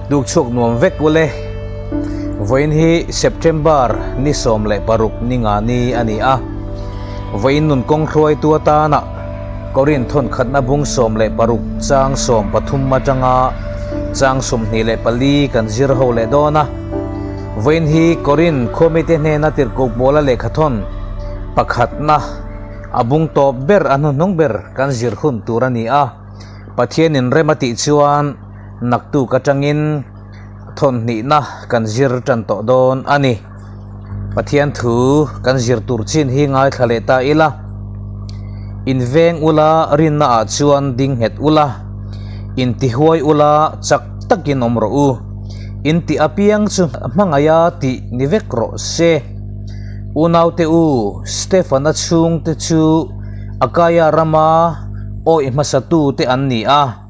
Dukchhuak nuam vek ule. Vawiin hi September ni 16 ni nga ni a ni a. Vawiin nun kawng hruaitu atana Korin thawn khatna bung 16 chang 13 atanga chang 24 kan zir ho leh dawn a. Vawiin hi Korin khuamite hnena tirhkoh pawla lehkha thawn pakhatna a bung tawp ber a hnuhnung ber kan zir hun tur a ni a. Pathianin rem a tih chuan naktuk atangin thawnhnihna kan zir tan tawh dawn a ni. Pathian thu kan zir tur chin hi ngaithla leh ta ila. Inveng ula rinna ah chuan ding nghet ula, intihuai ula chak takin awm rawh u. Intih apiang chu hmangaih a tih ni vek rawh se. Unaute u, Stefana chhungte chu Akaia rama awih hmasatute an ni a.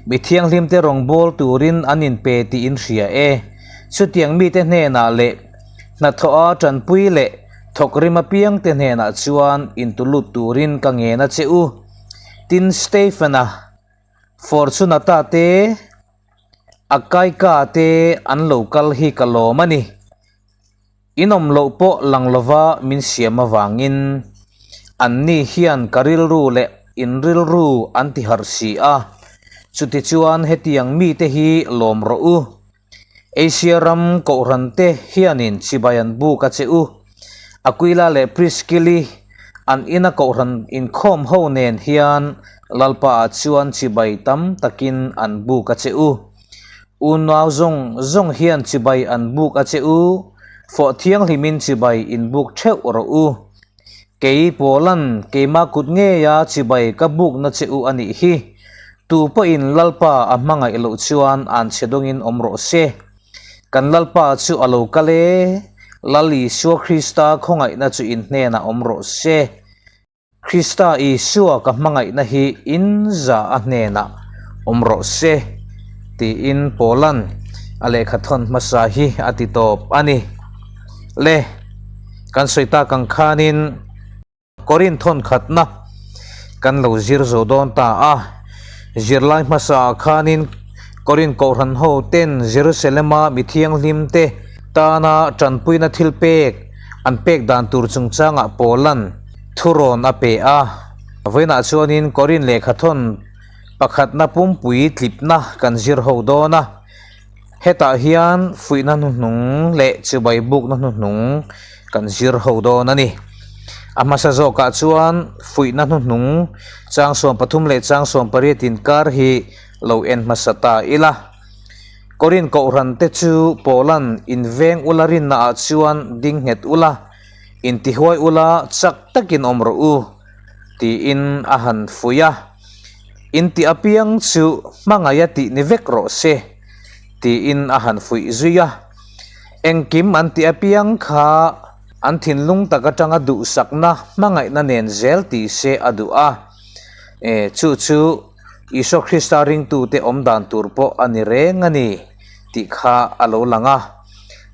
Mi thianghlimte rawngbâwl tûrin an inpe tih in hria e. Chutiang mite hnênah leh hnathawha ṭanpui leh thawk rim apiangte hnênah chuan intulût tûrin ka ngen a che u. Tin, Stephen-a, Fortunata te, Akaika te an lo kal hi ka lâwm a ni. In awm loh pawh lang lova min siam avangin anni hian ka rilru leh in rilru an ti harh si a, chutichuan hetiang mite hi lawm rawh u. Asia ram kohhrante hianin chibai an buk a che u. Aquila leh Priskili an ina kohhran inkhawm ho nen hian Lalpaah chuan chibai tam takin an buk a che u. Unau zawng zawng hian chibai an buk a che u, fawh thianghlimin chibai in buk theuh rawh u. Kei Paula'n keimah kut ngeia chibai ka bukna che u a nih hi. Tu pawhin Lalpa a hmangaih loh chuan an chhe dawngin awm rawh se. Kan Lalpa chu a lo kal e, Lal Isua Krista khawngaihna chu in hnenah awm rawh se. Krista Isua ka hmangaihna hi in za a hnenah awm rawh se, tiin Paula'n a lehkha thawn hmasa hi a ti tawp a ni. Le, kan sawi tak ang khanin Korinth thawn khatna kan lo zir zo dawn ta a. Zirlai hmasaah khanin Korinth kohhran ho ten Jerusalema mi thianghlim te tana tanpuina thil pek an pek dan tur chungchangah Paula'n thurawn a pe a. Vawiinah chuanin Korinth lehkhathawn pakhatna pumpui tlipna kan zir ho dawn a. Hetah hian fuihna hnuhnung leh chibai bukna hnuhnung kan zir ho dawn a ni. A hmasa zawkah chuan fuihna hnuhnung chang 13 leh chang 18 inkar hi lo en hmasa ta ila. Korinth kohhran te chu Paula'n inveng ula rinnaah chuan ding nghet ula, intihuai ula chak takin awm rawh u tiin a han fuih a. Intih apiang chu hmangaih a tih ni vek rawh se tiin a han fuih zui a. Engkim an tih apiang kha an thinlung tak atanga duhsakna hmangaihna nen zel ti se a duh a. E, chu chu Isua Krista ringtute awm dan tur pawh a ni reng a ni tih kha a lo lang a.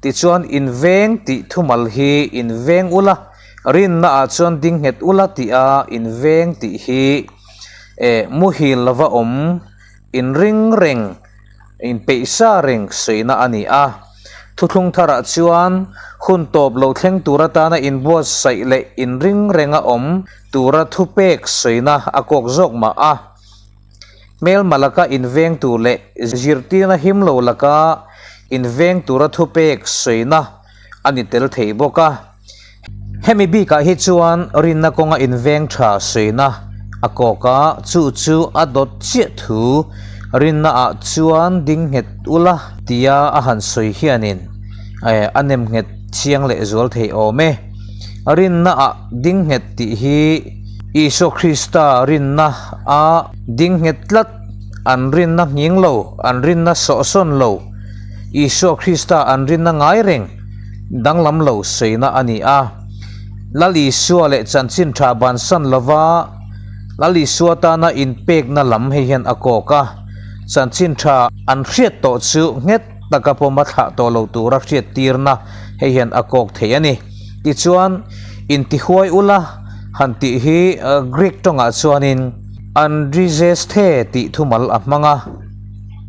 Tichuan, inveng tih thumal hi inveng ula, rinnaah chuan ding nghet ula tih a inveng tih hi eh muhil lova awm, inring reng, inpeihsa reng sawina a ni a. Thuthlung tharah chuan hun tawp lo thleng tur atana inbuatsaih leh inring renga awm Tura thupek sawina a kawk zawk mah a, hmelma laka inveng tur leh zirtirna him lo laka inveng tura thupek sawina a ni tel thei bawk a. Hemi bikah hi chuan rinna kawnga inveng tha sawina a kawk a, chu chu a dawt chiah thu rinnaah chuan ding nghet ula tia a han sawi hianin a nem nghet chiang leh zual thei awm e. Rinna ah ding nghet tih hi Isua Krista rinna a ding nghet tlat, an rinna nghing lo, an rinna sawhsawn lo, Isua Krista an rinna ngai reng danglam lo sawina a ni a. Lal Isua leh chanchin tha bansan lova Lal Isua tana inpekna lam hei hian a kawk a, chanchin tha an hriat tawh chu nghet taka pawma thlah tawh lo tura hriattirna hei hian a kawk thei a ni. Tichuan, intihuai ula han tih hi Greek tawngah chuanin andrizesthe tih thumal a hmang a.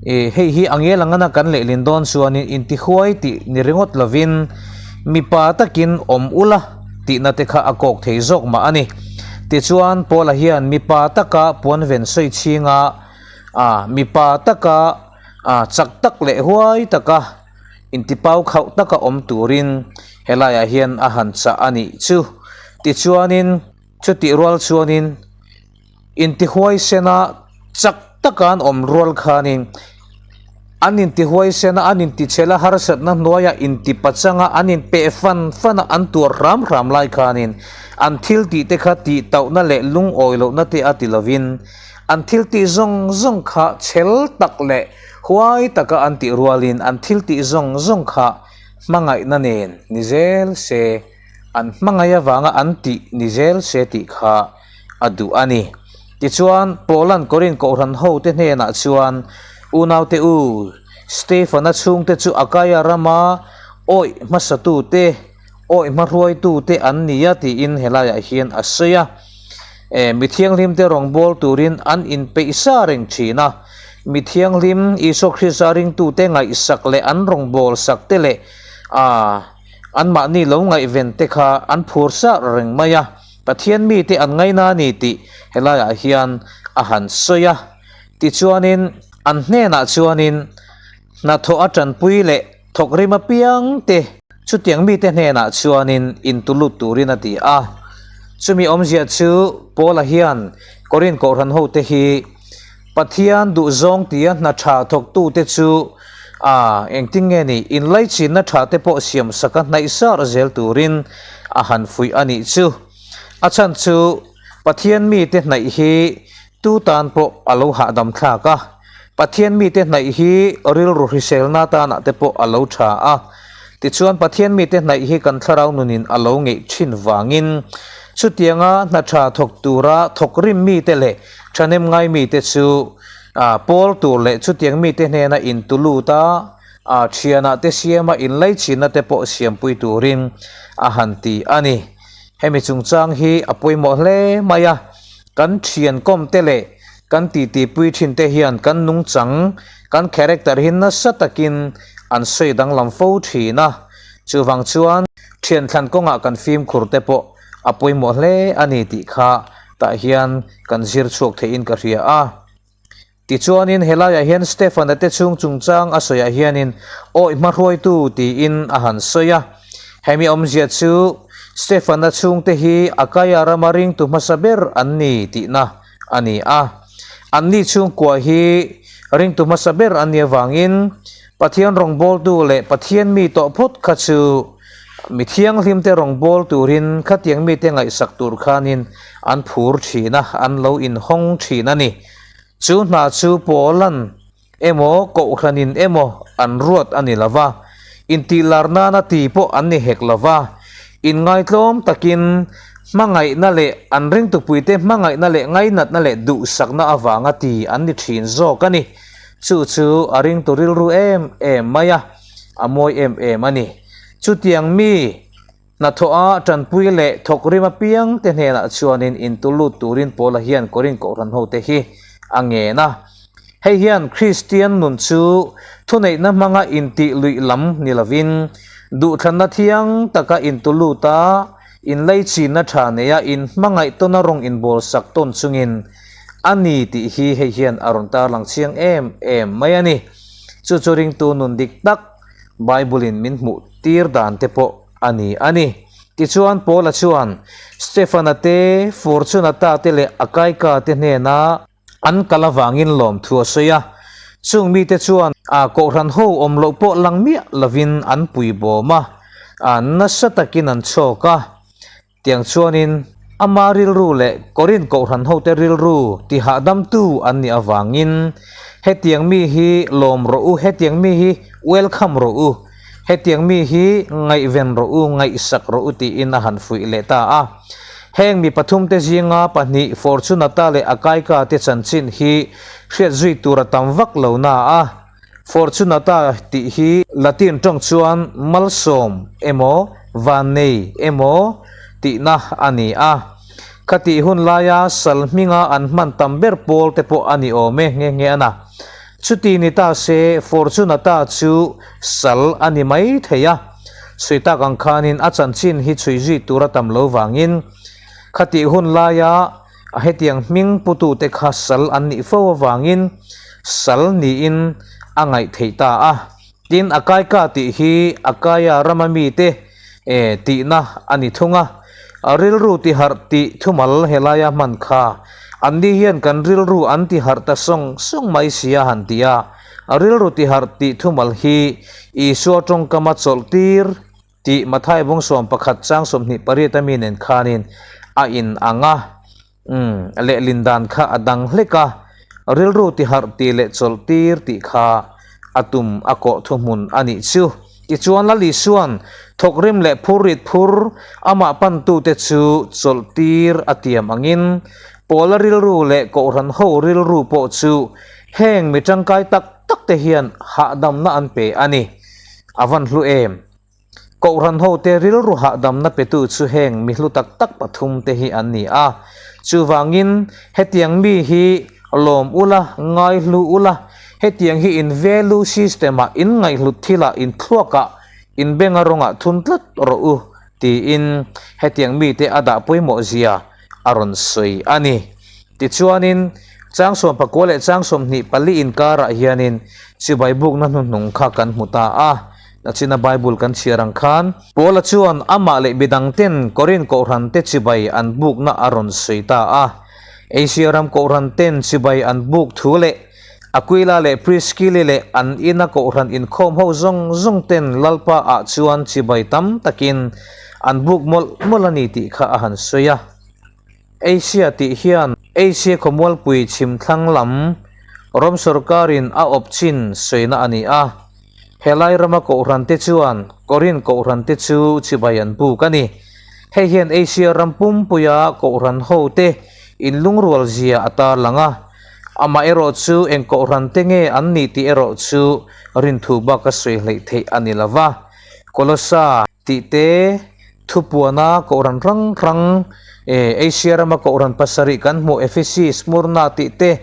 Ih, hei hi a ngel angana kan lehlin dawn chuanin intihuai tih ni ringawt lovin mipa takin awm ula tihna te kha a kawk thei zawk mah a ni. Tichuan, Paula hian mipa taka puanven sawi chhinga, ah, mipa taka, ah, chak tak leh huai taka intipau khauh taka awm turin helaiah hian a han chah a nih chu. Tichuanin, chutih rual chuanin, Intihuaisena chak taka an awm rual khanin an intihuaisena an intichhela harsatna hnuaia intipachanga an inpeh fan fan a an tuar hram hram lai khanin an thil tih te kha tih tauhna leh lungawi lohna te a ti lovin an thil tih zawng zawng kha chhel tak leh huai taka an tih rualin an thil tih zawng zawng kha hmangaihna nen ni zel se an hmangaih avanga an tih ni zel se tih kha a duh a ni. Tichuan, Paula'n Korinth kohhran hote hnenah chuan, Unaute u, Stefana chhungte chu Akaia rama awih hmasatute, awih hmahruaitute an ni a tiin helaiah hian a sawi a. E, mi thianghlimte rawngbâwl turin an inpeih sa reng thin a. Mi thianghlim Isua Krista ringtute ngaihsak leh an rawngbâwl sakte leh a, anmahni lo ngaihvente kha an phur sa reng mai a. Pathian mite an ngaina a ni tih helaiah hian a han sawi a. Tichuanin an hnenah chuanin hnathawh a tanpui leh thawk rim apiang te chutiang mite hnenah chuanin intulut turin a ti a. Chumi awmzia chu Paula hian Korinth kohhran hote hi Pathian duhzawng tia hna tha thawktute chu a engtin nge ni inlaichinna tha te pawh siamsaka hnaih sar zel turin a han fuih a nih chu. A chhan chu Pathian mite hnaih hi tu tan pawh a lo hahdam thlak a, Pathian mite hnaih hi rilru hriselna tanah te pawh a lo tha a. Tichuan Pathian mite hnaih hi kan thlarau nunin a lo ngeih thin vangin chutianga hna tha thawk tura thawk rim mite leh Thahnem ngai mite chu pawl tur leh chutiang mite hnena intu lut a, thianah te siama inlaichinna te pawh siampui turin a han ti a ni. Hemi chungchang hi a pawimawh hle mai a, kan thian kawm te leh kan titipui thin te hian kan nungchang, kan character hi nasa takin an sawi danglam fo thin a, chuvang chuan thian thlan kawngah kan fimkhur te pawh a pawimawh hle a ni tih kha tah hian kan zir chhuak theihin ka hria a. Tichuanin helaiah hian Stefan-a te chhung chungchang a sawiah hianin awih hmahruaitu tiin a han sawi a. Hemi awmzia chu Stefan-a chhungte hi Akaia rama ringtu hmasa ber an ni tihna a ni a. Anni chhungkua hi ringtu hmasa ber an nih avangin Pathian rawngbawltu leh Pathian mi tawh phawt kha chu Mi thianghlimte rawngbâwl turin khatiang mite ngaihsak tur khanin an phur thin a, an lo inhawng thin a ni. Chu hna chu Paula'n emaw Kohhranin emaw an ruat a ni lo va, intihlar nana ti pawh an ni hek lo va, inngaitlawm takin hmangaihna leh an ringtupuite hmangaihna leh ngainatna leh duhsakna avanga ti an ni thin zawk a ni. Chu chu a ringtu rilru em em mai a. A mawi em em a ni. Chutiang mi hnathawha tanpui leh thawk rim apiang te hnenah chuanin intu lut turin Paula hian Korinth kohhran hote hi a ngen a. Hei hian Kristian nun chu thuneihna hmanga intih luih lam ni lovin, duhthlanna thiang taka intu lut a, inlaichinna tha neia inhmangaih tawna rawng inbawlsak tawn chungin a ni tih hi hei hian a rawn tarlang chiang em em mai a ni. Chu chu ringtu nun dik tak Bible-in min hmuh tir dan te pawh a ni a ni. Tichuan Paula chuan Stefana te, Fortunata te leh Akaika te hnena an kal avangin lawmthu a sawi a. Chung mite chuan a kohhran ho awm loh pawh lang miah lovin an pui bawm a, nasa takin an chhawk a. Tiang chuanin ama rilru leh Korinth kohhran hote rilru ti hahdamtu an nih avangin hetiang mi hi lawm rawh u, hetiang mi hi welcome rawh u, hetiang mi hi ngaihven rawh u, ngaihsak rawh u tiin a han fuih leh ta a. Heng mi pathumte zinga pahnih Fortunata leh Akaika te chanchin hi hriat zui tur a tam vak lo na a, Fortunata tih hi Latin tawng chuan malsawm emaw vannei emaw tihna a ni a. Khatih hun laia sal hminga an hman tam ber pawl te pawh a ni awm e nghe nghe a na. Chuti ni ta se Fortunata chu sal a ni mai thei a, sawi tak ang khanin a chanchin hi chhui zui tur a tam lo vangin khatih hun laia a hetiang hming putute kha sal an nih fo avangin sal niin a ngaih theih ta a. Tin, Akaika tih hi Akaia rama mite tihna a ni thung a, rilru tiharh tih thumal helaia hman kha anni hian kan rilru an tiharh ta sawng sawng mai si a han ti a, rilru tiharh tih thumal hi Isua tawngkama chawlh tir tih Mathai bawngsawm pakhat chang 28 ami nen khanin a in ang a. Umm, lehlin dan kha a dang hlek a, rilru tiharh tih leh chawlh tir tih kha a tum a kawh thuhmun a nih chu. Tichuan Lal Isua'n thawkrim leh phurrit phur amah pantute chu chawlh tir a tiam angin Paula rilru leh Kohhran ho rilru pawh chu heng mi tangkai tak tak te hian hahdamna an pe a ni. A van hlu em? Kohhran hote rilru hahdamna petu chu heng mi hlu tak tak pathum te hi an ni a. Chuvangin, hetiang mi hi lawm ula, ngaihlu ula, hetiang hi in value system-ah, in ngaihhlut thilah, in thluakah, in benga rawngah thun tlat rawh u, tiin hetiang mite a dah pawimawh zia a rawn sawi a ni. Tichuanin, chang 19 leh chang 24 inkarah hianin chibai bukna hnuhnung kha kan hmu ta a. Nachina Bible kan chhiar ang khan, Paula chuan amah leh midangten Korinth kohhrante chibai an bukna a rawn sawi ta a. Asia ram kohhranten chibai an buk thu leh Aquila leh Priskili leh an ina kohhran inkhawm ho zawng zawng ten Lalpa ah chuan chibai tam takin an buk mawlh mawlh a ni tih kha a han sawi a. Asia tih hian Asia khawmualpui chhim thlang lam Rom sorkarin a awp chin sawina a ni a. Helai rama kohhrante chuan Korinth kohhrante chu chibai an buk a ni. Hei hian Asia ram pumpuia kohhran hote inlungrual zia a tarlang a. Amaherawh chu eng kohhrante nge an nih tih erawh chu rinthu bak a sawi hleih theih a ni lo va. Kolosa tih te, Thupuana kohhran hrang hrang, Asia rama kohhran pasarih kan hmuh Efesi, Smurna tih te,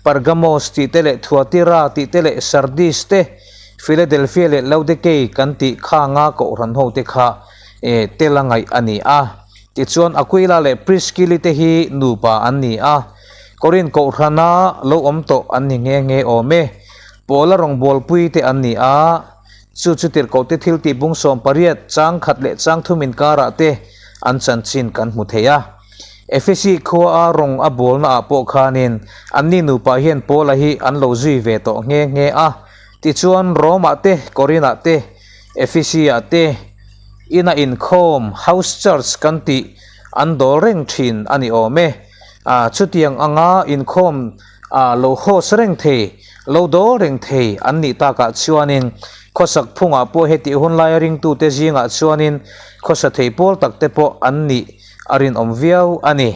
Pergamos tih te leh Thuatira tih te leh Sardis te, Philadelphia leh Laodikei kan tih khanga kohhran ho te kha tel a ngaih a ni a. Tichuan Aquila leh Priskili te hi nupa an ni a, Korinth kohhrana lo awm tawh an ni nghe nghe awm e. Paula rawngbawlpui te an ni a. Chu chu tirhkohte thil tih bung 18 chang khat leh chang thum inkarah te an chanchin kan hmu thei a. Efesi khua a rawng a bawlna ah pawh khanin anni nupa hian Paula hi an lo zui ve tawh nghe nghe a. Tichuan Rome-ah te, Korinth-ah te, Efesi-ah te ina inkhawm, house church kan tih an dawl reng thin a ni awm e. Chutiang anga inkhawm a lo host reng thei, lo dawl reng thei an nih takah chuanin khawsak phungah pawh hetih hun laia ringtute zingah chuanin khawsa thei pawl takte pawh an nih a rinawm viau a ni.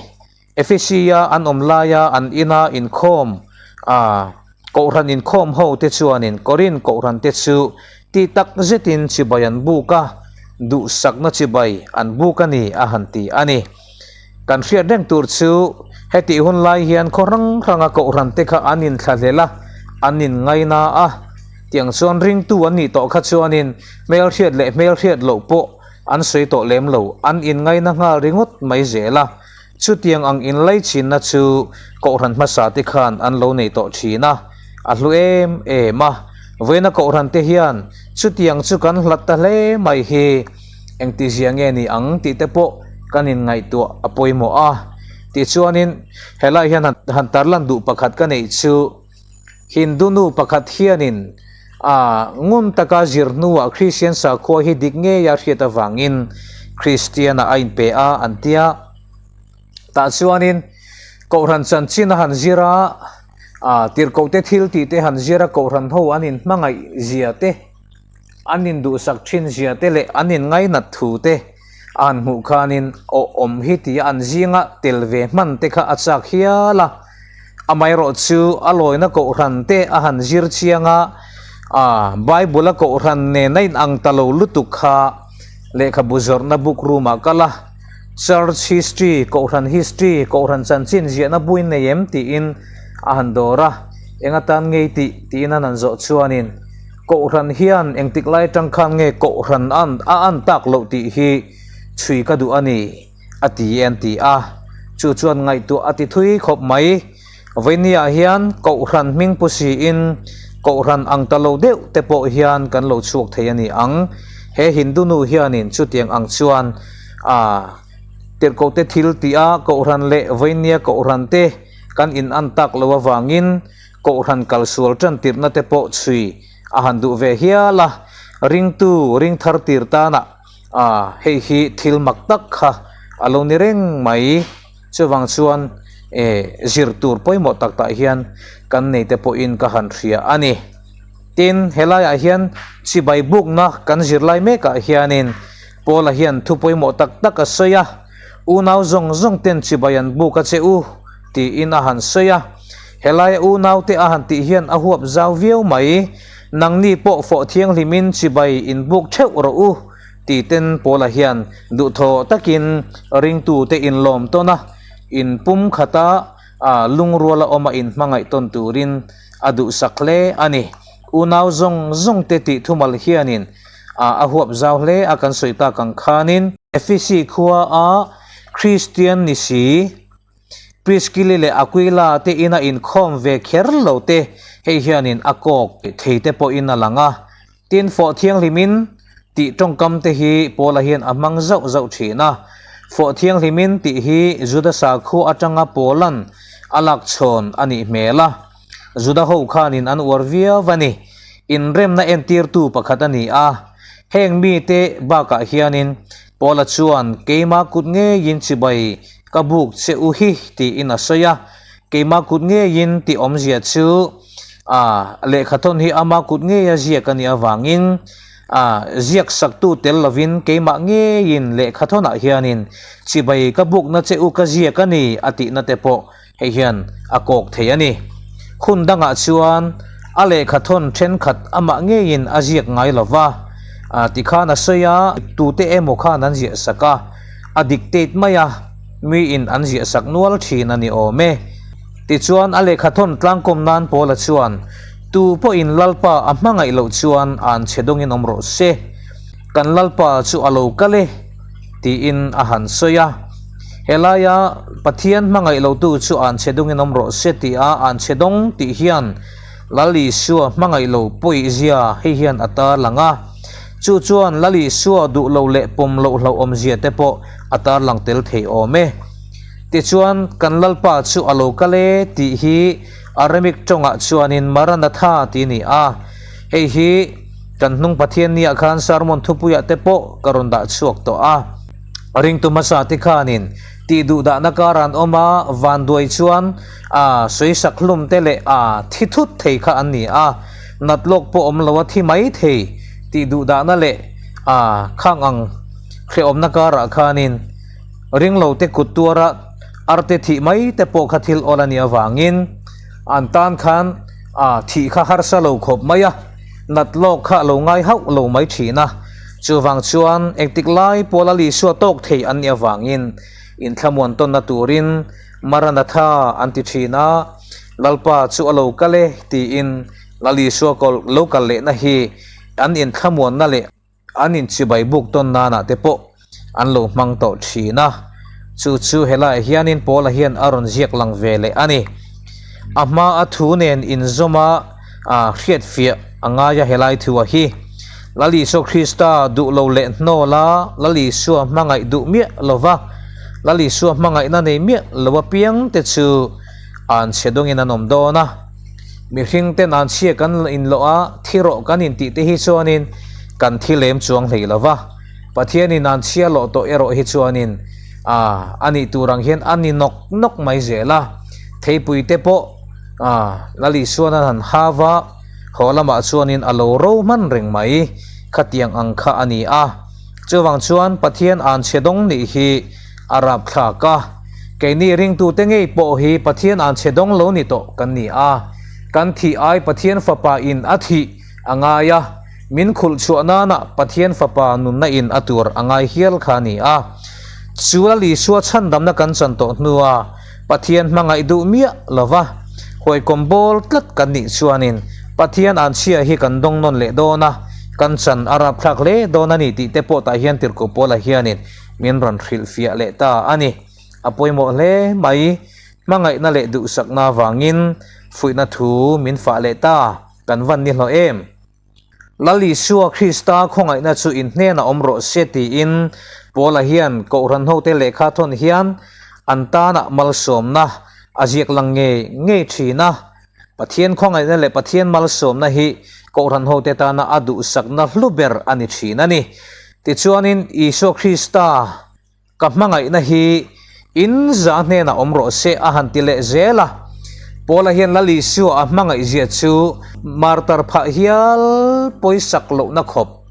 Efesia an awm laia an ina inkhawm a Kohhran inkhawm ho te chuanin Korinth Kohhran te chu ti tak zetin chibai an buk a, duhsakna chibai an buk a ni a han ti a ni. Kan hriat reng tur chu hetih hun lai hian khaw hrang hranga Kohhran te kha an inthlahlel a, an inngaina a, tiang chuan ringtu an nih tawh kha chuanin hmelhriat leh hmelhriat loh pawh an sawi tawh lem lo, an inngaina nghal ringawt mai zel a. Chutiang ang inlaichinna chu Kohhran hmasa te khan an lo nei tawh thin a, a hlu em em a. Vawiina Kohhran te hian chutiang chu kan hlat ta hle mai hi engtizia nge ni ang tih te pawh kan inngaihtuah a pawimawh a. Tichuanin helai hian han tarlan duh pakhat ka neih chu Hindu nu pakhat hianin a ngun taka zir hnuah Kristian sakhua hi dik ngeia hriat avangin Kristian-ah a inpe a an ti a. Tah chuanin Kohhran chanchin a han zir a, a tirhkohte thil tih te han zir a, Kohhran ho an inhmangaih zia te, an induhsak thin zia te leh an inngainat thu te a han hmuh khanin awh awm hi tia an zinga tel ve hman te kha a chak hial a. Amaherawh chu a lawina Kohhran te a han zir chiang a, a Bible a Kohhran nen a inang ta lo lutuk kha lehkhabu zawrhna book room ah kal a, Church history, Kohhran history, Kohhran chanchin ziahna buin nei em tiin a han dawr a. Eng atan ngei tih tiin an han zawh chuanin Kohhran hian engtik lai atang khan nge Kohhran an a an tak loh tih hi chhui ka duh a ni, a ti e an ti a. Chu chuan ngaihtuah a ti thui khawp mai. Vawinia hian Kohhran hming pu siin Kohhran ang ta lo deuh te pawh hian kan lo chhuak thei a ni ang. He Hindu nu hianin chutiang ang chuan a tirhkohte thil tih a Kohhran leh Vawinia Kohhran te kan in an tak loh avangin Kohhran kalsual tan tirhna te pawh chhui a han duh ve hial a, ringtu ring thar tir tana a hei hi thil mak tak kha a lo ni reng mai. Chuvang chuan e zir tur pawimawh tak tah hian kan nei te pawhin ka han hria a ni. Tin, helaiah hian chibai bukna kan zirlai mekah hianin Paula hian thu pawimawh tak tak a sawi a, Unau zawng zawng ten chibai an buk a che u, tiin a han sawi a. Helaia unaute a han tih hian a huap zau viau mai. Nangni pawh fawh thianghlimin chibai in buk theuh rawh u, ti ten Paula hian duhthawh takin ringtute inlawm tawn a, in pum khata lungruala awma inhmangaih tawn turin a duhsak hle a ni. Unau zawng zawngte tih thumal hianin a huap zau hle a kan sawi tak ang khanin. Efesi khua a Kristian ni si, Priskili leh Aquila te ina inkhawm ve kher lo te hei hianin a kawk thei te pawhin a lang a. Tin, fawh thianghlimin tih tawngkam te hi Paula hian a hmang zauh zauh thin a. Fawh thianghlimin tih hi Juda sakhua atanga Paula'n a lakchhawn a nih hmel a. Juda ho khanin an uar viau a ni. Inremna entirtu pakhat a ni a. Heng mite bakah hianin Paula chuan keima kut ngeiin chibai ka buk che u hi tiin a sawi a. Keima kut ngeiin tih awmzia chu a lehkhathawn hi ama kut ngeia ziak a nih avangin a ziak saktu tel lovin keimah ngeiin lehkhathawnah hianin chibai ka bukna che u ka ziak a ni a tihna te pawh Hei hian a kawk thei a ni. Hun dangah chuan a lehkhathawn thenkhat amah ngeiin a ziak ngai lo va, tikhan a sawi a, tute emaw khan an ziah sak a, a dictate mai a, miin an ziah sak nual thin a ni awm e. Tichuan a lehkhathawn tlangkawm nan Paula chuan, Tu pawhin Lalpa a hmangaih loh chuan an chhe dawngin awm rawh se, kan Lalpa chu a lo kal e, tiin a han sawi a. Helaia Pathian hmangaih lotu chu an chhe dungin awm rawh se tih a an chhe dawng tih hian Lal Isua hmangaih lo pawihzia hei hian a tarlang a. Chu chuan Lal Isua duh lo leh pawm loh hlauhawmzia te pawh a tarlang tel thei awm e. Tichuan kan Lalpa chu a lo kal e tih hi Aramik tawngah chuanin Maranatha tih a ni a. Hei hi kan hnung Pathian niah khan sermon thupuiah te pawh ka rawn dah chhuak tawh a. Ringtu hmasa te khanin tih duh dahna kar an awm a, vanduai chuan a sawisak hlum te leh a thi thut thei kha an ni a, nat lawk pawh awm lo a thi mai thei tih duh dahna leh a khang ang hrehawmna karah khanin ringlo te kut tuara arte thih mai te pawh kha thil awl a nih avangin an tan khan a thih kha harsa lo khawp mai a, nat lawk kha a lo ngai hauh lo mai thin a. Chuvang chuan engtik lai pawla Lisua tawk thei an nih avangin inthlamuan tawnna turin Maranatha an ti thin a, Lalpa chu a lo kal e tiin Lal Isua lo kal lehna hi an inthlamuanna leh an inchibai buk tawn nanah te pawh an lo hmang tawh thin a. Chu chu helaiah hianin Paula hian a rawn ziak lang ve leh a ni. A hma a thu nen inzawma hriatfiah a ngai a helai thu a hi. Lal Isua Krista duh lo leh hnawl a, Lal Isua hmangaih duh miah lo va, Lal Isua hmangaihna nei miah lo apiang te chu an chhe dawngin an awm dawn a. Mihring ten an chhia kan inlawh a, thi rawh kan intih te hi chuanin kan thi lem chuang hlei lo va. Pathianin an chhia lawh tawh erawh hi chuanin a nih tur ang hian a ni nawk nawk mai zel a. Theipui te pawh Lal Isuan an han ha va, haw lamah chuanin a lo ro hman reng mai, khatiang ang kha a ni a. Chuvang chuan Pathian an chhe dawng nih hi a rapthlak a. Keini ringtute ngei pawh hi Pathian an chhe dawng lo ni tawh kan ni a. Kan thih ai Pathian Fapa in a thih a ngai a, min khulh chhuah nana Pathian Fapa nunna in a tur a ngai hial kha a ni a. Chu Lal Isua chhandamna kan chan tawh hnua Pathian hmangaih duh miah lo va. Hawikom bawl tlat kan nih chuanin Pathian anchhia hi kan dawng nawn leh dawn a, kan chan a rapthlak hle dawn a ni tih te pawh tah hian Tirhkoh Paula hianin min rawn hrilhfiah leh ta a ni. A pawimawh hle mai. Hmangaihna leh duhsakna vangin fuihna thu min fah leh ta kan van ni hlawh em? Lal Isua Krista khawngaihna chu in hnenah awm rawh se tiin Paula hian Kohhran hote lehkha thawn hian an tanah malsawmna a ziak lang ngei ngei thin a. Pathian khawngaihna leh Pathian malsawmna hi Kohhran hote tana a duhsakna hlu ber a ni thin a ni. Tichuanin Isua Krista Ka hmangaihna hi in za hnenah awm rawh se a han ti leh zel a. Paula hian Lal Isua a hmangaihzia chu martar phah hial pawisak lohna khawp.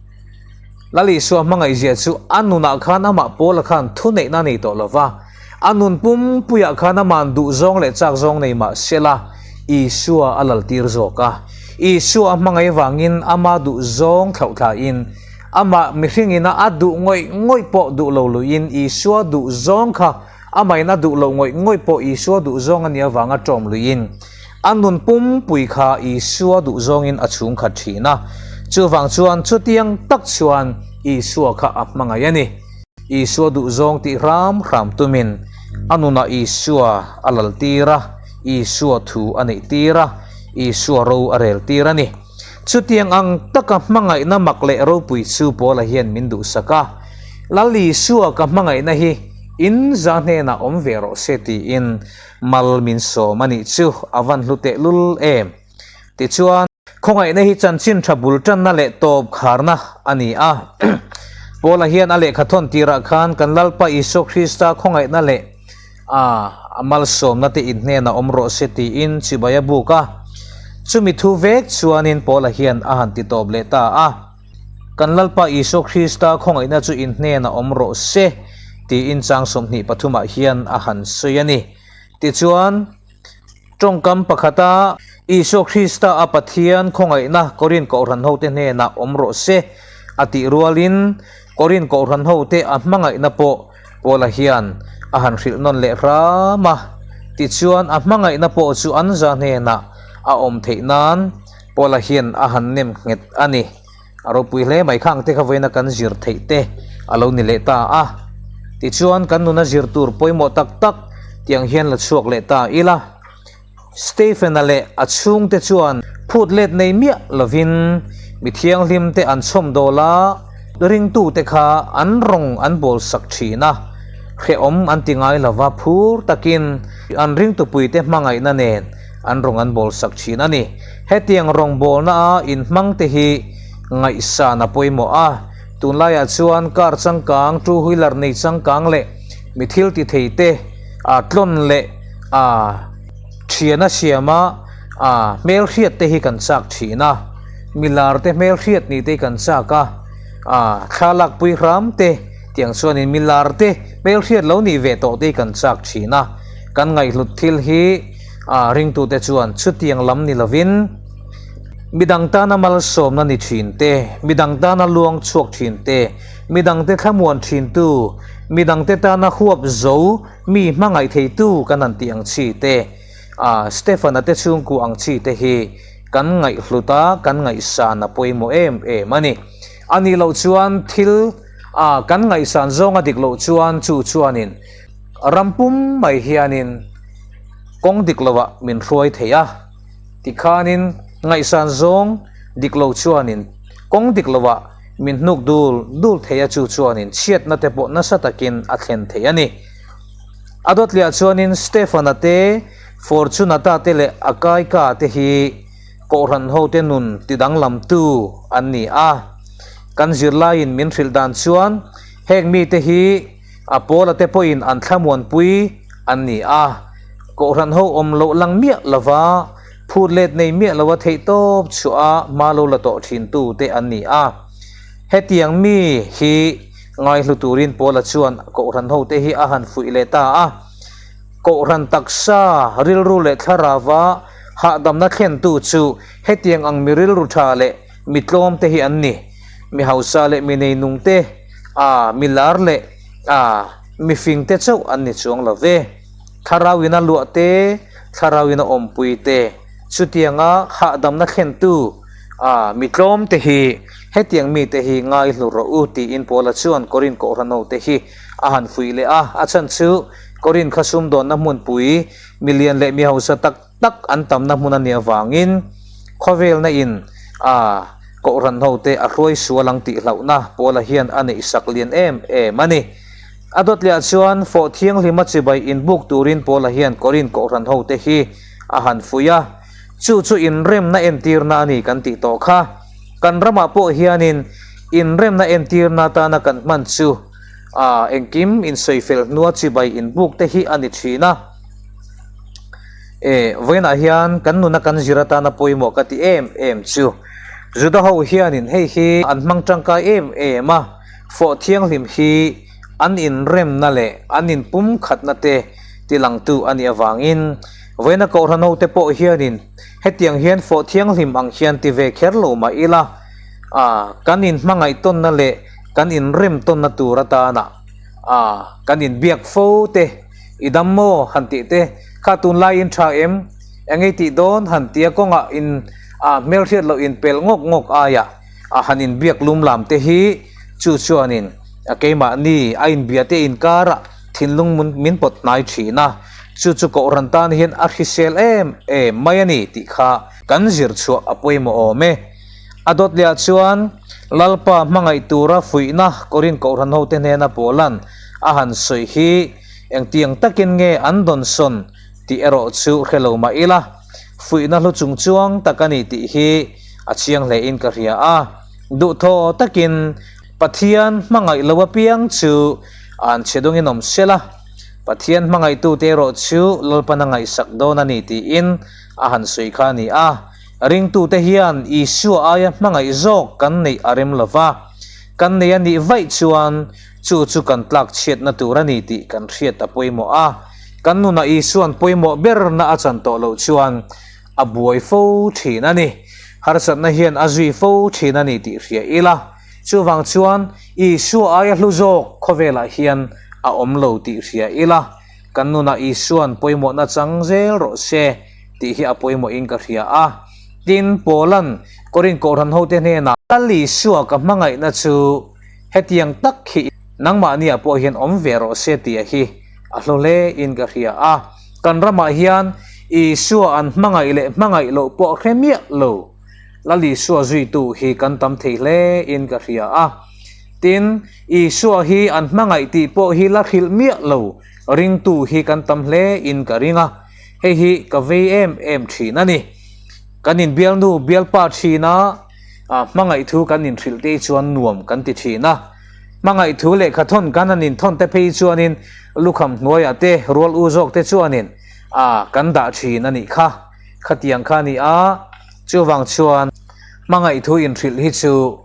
Lal Isua hmangaihzia chu a nunah khan amah Paula khan thuneihna a nei tawh lo va, a nun pumpuiah khan ama'n duhzawng leh chakzawng nei mah sela Isua a laltir zawk a. Isua a hmangaih avangin ama duhzawng thlauhthlain Amah mihringin a a duh ngawih ngawih pawh duh lo luiin Isua duh zawng kha amahin a duh loh ngawih ngawih pawh Isua duh zawng a nih avanga ṭawm luiin a nun pumpui kha Isua duh zawngin a chhung khat ṭhin a. Chuvang chuan chutiang tak chuan Isua kha a hmangaih a ni. Isua duh zawng tih hram hram tumin a nunah Isua a lal tir a, Isua thu a neih tir a, Isua ro a rel tir a ni. Chutiang ang taka hmangaihna mak leh ropui chu Paula hian min duhsak a, Lal Isua ka hmangaihna hi in za hnenah awm ve rawh se tiin mal min sawm a nih chu a van hlu tehlul em. Tichuan, khawngaihna hi chanchin tha bul tanna leh tawp kharna a ni a. Paula hian a lehkha thawn tirah khan kan Lalpa Isua Krista khawngaihna leh A, a malsawmna te in hnenah awm rawh se tiin chibai a buk a. Chumi thu vek chuanin Paula hian a han ti tawp leh ta a. Kan Lalpa Isua Krista khawngaihna chu in hnenah awm rawh se tiin chang 23 ah hian a han sawi a ni. Tichuan, tawngkam pakhata Isua Krista a Pathian khawngaihna Korin Kohhran hote hnenah awm rawh se a tih rualin Korin Kohhran hote a hmangaihna pawh Paula hian a han hrilh nawn leh hram a, tichuan a hmangaihna pawh chu an za hnenah a awm theih nan Paula hian a han nem nghet a ni. A ropui hle mai khang te kha vawiina kan zir theih te a lo ni leh ta a. Tichuan kan nuna zir tur pawimawh tak tak tiang hian la chhuak leh ta ila. Stephen-a leh a chhungte chuan phut let nei miah lovin mi thianghlimte an chhawm dawl a, ringtute kha an rawng an bawl sak thin a, hrehawm an ti ngai lova phur takin an ringtupuite hmangaihna nen an rawng an bawl sak thin a ni. Hetiang rawngbawlna a inhmangte hi ngaihsan a pawimawh a, tunlaiah chuan car changkang, two wheeler nei changkang leh mi thil ti theite a tlawn leh a thian a siam a, a hmelhriat te hi kan chak thin a, milar te hmelhriat nih te hi kan chak a, a thla lakpui hram te tiang chuanin milar te hmelhriat lo nih ve tawh te hi kan chak thin a, kan ngaihhlut thil hi a ringtute chuan chutiang lam ni lovin midang tana malsawmna ni thin te, midang tana luang chhuak thin te, midangte thlamuan thintu, midangte tana huap zo Mi hmangaih theitu kan han tih ang chi te, ah Stefan-a te chhungkua ang chi te hi kan ngaihhlut a, kan ngaihsan a pawimawh em em a ni. A nih loh chuan thil ah kan ngaihsan zawng a dik loh chuan chu chuanin ram pum mai hianin kawng dik lovah min hruai thei a, tikhanin ngaihsan zawng dik lo chuanin kawng dik lovah Min hnuk dul dul thei a chu chuanin chhiatna te pawh nasa takin a thlen thei a ni. A dawtliah chuanin Stefan-a te, Fortunata te leh Akaika te hi Kohhran hote nun tidanglamtu an ni a. Kan zirlaiin min hrilh dan chuan heng mite hi a Paula te pawhin an thlamuanpui an ni a. Kohhran ho awm loh lang miah lova Phut let nei miah lo a theih tawp chhuah a hma lo la tawh thin tu te an ni a. Hetiang mi hi ngaihlu turin Paula chuan Kohhran ho te hi a han fuih leh ta a. Kohhran taksa, rilru leh thlarauva hahdamna thlentu chu hetiang ang mi rilru tha leh mi tlawm te hi an ni. Mi hausa leh mi neinung te, a mi lar leh a mi fing te chauh an ni chuang lo ve. Thlarau in a luah te. Thlarauin a awmpui te, chutianga hahdamna thlentu a mi tlawm te hi hetiang mite hi ngaihlu rawh u tiin Paula chuan Korin Kohhranho te hi a han fuih leh a. A chhan chu Korin kha sumdawnna hmunpui mi lian leh mi hausa tak tak an tamna hmun a nih avangin khawvelna in a Kohhranho te a hruai sual ang tih hlauhna Paula hian a neihsak lian em em a ni. A dawtliah chuan fawh thianghlima chibai inbuk turin Paula hian Korin Kohhran hote hi a han fuih a, chu chu inremna entirna a ni kan tih tawh kha. Kan ramah pawh hianin inremna entirna atana kan hman chu a engkim insawifel hnua chibai inbuk te hi a ni thin a. E, vawiinah hian kan nuna kan zir atana pawimawh ka ti em em chu Juda ho hianin hei hi an hmang tangkai em em a. Fawh thianghlim hi an inremna leh an inpumkhatna te tilangtu a nih avangin vawiina Kohhran hote pawh hianin hetiang hian fawh thianghlim ang hian ti ve kher lo mah ila, a kan inhmangaih tawnna leh kan inrem tawnna tur atana a kan inbiak fo te, i dam maw han tih te kha tunlaiin tha em, engei tih dawn han tia kawngah in a hmelhriat loh inpelh ngawk ngawk aiah. A han inbiak lum lam te hi chu chuanin a keimahni a inbia te inkarah thinlung min pawt hnai thin a, chu chu Kohhran tan hian a hrisel em em mai a ni tih kha kan zir chhuah a pawimawh awm e. A dawt leh ah chuan Lalpa hmangaih tura fuihna Korin Kohhran hote hnena Paula'n a han sawi hi engtiang takin nge an dawnsawn tih erawh chu hre lo mah ila fuihna hlu chung chuang tak a ni tih hi A chiang hle in ka hria a, duhthaw takin Pathian hmangaih lo apiang chu an chhe dawngin awm sel a, Pathian hmangaihtute erawh chu Lalpan a ngaihsak dawn a ni tiin a han sawi kha a ni a. Ringtute hian Isua aia hmangaih zawk kan neih a rem lo va, kan nei a nih vaih chuan chu chu kan tlak chhiatna tur a ni tih kan hriat a pawimawh a, kan nunah Isua'n pawimawh berna a chan tawh loh chuan A buai fo thin a ni. Harsatna hian a zui fo thin a ni tih hria ila. Chuvang chuan Isua aia hlu zawk khawvelah hian a awm lo tih hria ila. Kan nunah Isua'n pawimawhna chang zel rawh se tih hi a pawimawhin ka hria a. Tin, Paula'n Korin Kohhran hote hnenah, Lal Isua ka hmangaihna chu hetiang tak hi nangmahniah pawh hian awm ve rawh se tih a hi A hlu hle in ka hria a, kan ramah hian Isua an hmangaih leh hmangaih loh pawh hre miah lo. Lal Isua zuitu hi kan tam thei hle in ka hria a. Tin, Isua hi an hmangaih tih pawh hi la hrilh miah lo ringtu hi kan tam hle in ka ring a, hei hi ka vei em em thin a ni. Kan inbialnu bialpa thin a, hmangaih thu kan inhrilh te hi chuan nuam kan ti thin a. Hmangaih thu lehkha thawn kan han inthawn te phei chuanin lukham hnuaiah te rual u zawk te chuanin a kan dah thin a nih kha. Khatiang kha a ni a, chuvang chuan hmangaih thu inhrilh hi chu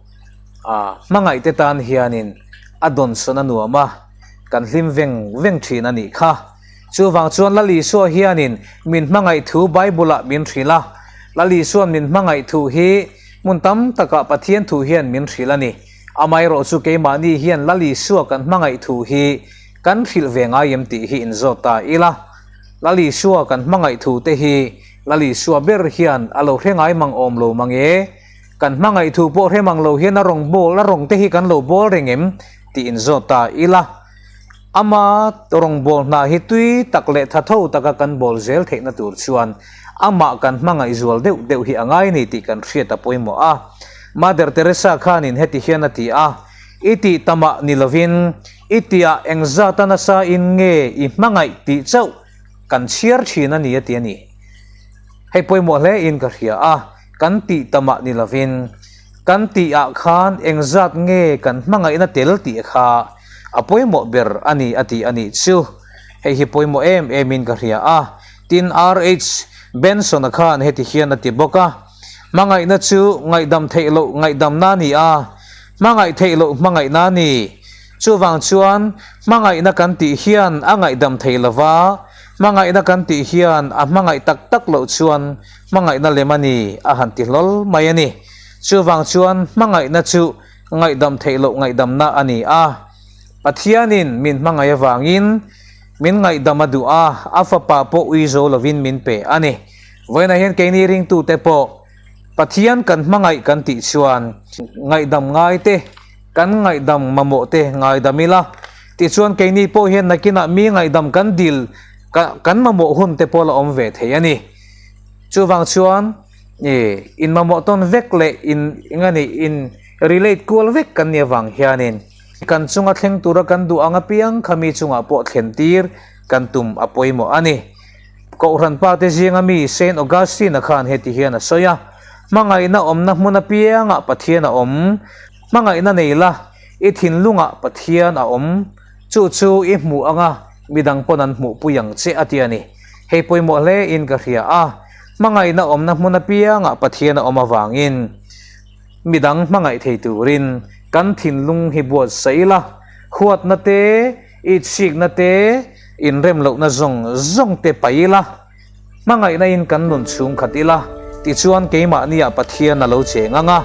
a hmangaih te tan hianin a dawnsawn a nuam a, kan hlim veng veng thin a nih kha. Chuvang chuan Lal Isua hianin min hmangaih thu Bible-ah min hrilh a, Lal Isua'n min hmangaih thu hi hmun tam takah Pathian thu hian min hrilh a ni. Amaherawh chu keimahni hian Lal Isua kan hmangaih thu hi kan hrilh ve ngai em tih hi inzawt ta ila. Lal Isua kan hmangaih thu te hi Lal Isua ber hian a lo hre ngai mang awm lo mang e. Kan hmangaih thu pawh hre mang lo hian a rawng bawl, a rawng te hi kan lo bawl reng em tih inzawt ta ila. Ama rawngbâwl hna hi tui tak leh thatho taka kan bâwl zêl theihna tûr chuan amah kan hmangaih zual deuh deuh hi a ngai ni tih kan hriat a pawimawh a. Mother Teresa khânin heti hian a ti a, I tih tamah ni lovin, i tihah engzâta nasa in nge i hmangaih tih chauh kan chhiar ṭhîn a ni a ti a ni. Hei pawimawh hle in ka hria a, kan tih tamah ni lovin, Kan tih ah khan engzat nge kan hmangaihna tel tih kha a pawimawh ber a ni a ti a nih chu. Hei hi pawimawh em em in ka hria a. Tin RH Benson-a khan heti hian a ti bawk a, Hmangaihna chu ngaihdam theih loh ngaihdamna a ni a, hmangaih theih loh hmangaihna a ni. Chuvang chuan hmangaihna kan tih hian a ngaihdam thei lova, hmangaihna kan tih hian a hmangaih tak tak loh chuan Hmangaihna lem a ni, a han ti hlawl mai a ni. Chuvang chuan hmangaihna chu ngaihdam theih loh ngaihdamna a ni a. Pathianin min hmangaih avangin Min ngaihdam a duh a, a fapa pawh ui zo lovin min pe a ni. Vawiinah hian keini ringtute pawh Pathian kan hmangaih kan tih chuan ngaihdam ngai te, kan ngaihdam mamawh te ngaidam ila. Tichuan keini pawh hian nakinah mi ngaihdam kan dil kan mamawh hun te pawh la awm ve thei a ni. Chuvang chuan in mamawh tawn vek leh in eng a nih in relate kual vek kan nih avang hianin kan chunga thleng tura kan duh ang apiang kha mi chungah pawh thlen tir kan tum a pawimawh a ni. Kohhran pa te zinga mi Saint Augustine-a khan heti hian a sawi a, Hmangaihna awmna hmun apiangah Pathian a awm. Hmangaihna nei la, i thinlungah Pathian a awm. Chu chu i hmuh anga midang pawn an hmuhpui ang che a ti a ni. Hei pawimawh hle in ka hria a, hmangaihna awmna hmun apiangah Pathian a awm avangin midang hmangaih thei turin kan thinlung hi buatsaih ila, huatna te, itsikna te, inremlohna zawng zawng te paih ila, Hmangaihna in kan nun chhung khat ila, tichuan keimahni ah Pathian a lo cheng ang a.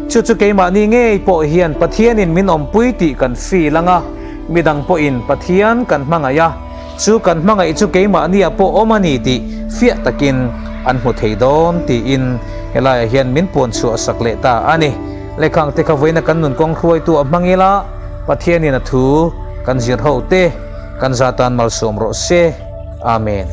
Chu chu keimahni ngei pawh hian Pathianin min awmpui tih kan feel ang a, midang pawhin Pathian kan hmangaih a, chu kan hmangaih chu keimahni ah pawh awm a ni tih fiah takin an hmu thei dawn tiin helaiah hian min puan chhuah sak leh ta a ni. Lekhang te kha vawiina kan nun kawng hruaitu a hmang ila, Pathianin a thu kan zir ho te kan zatan malsawm rawh se. Amen.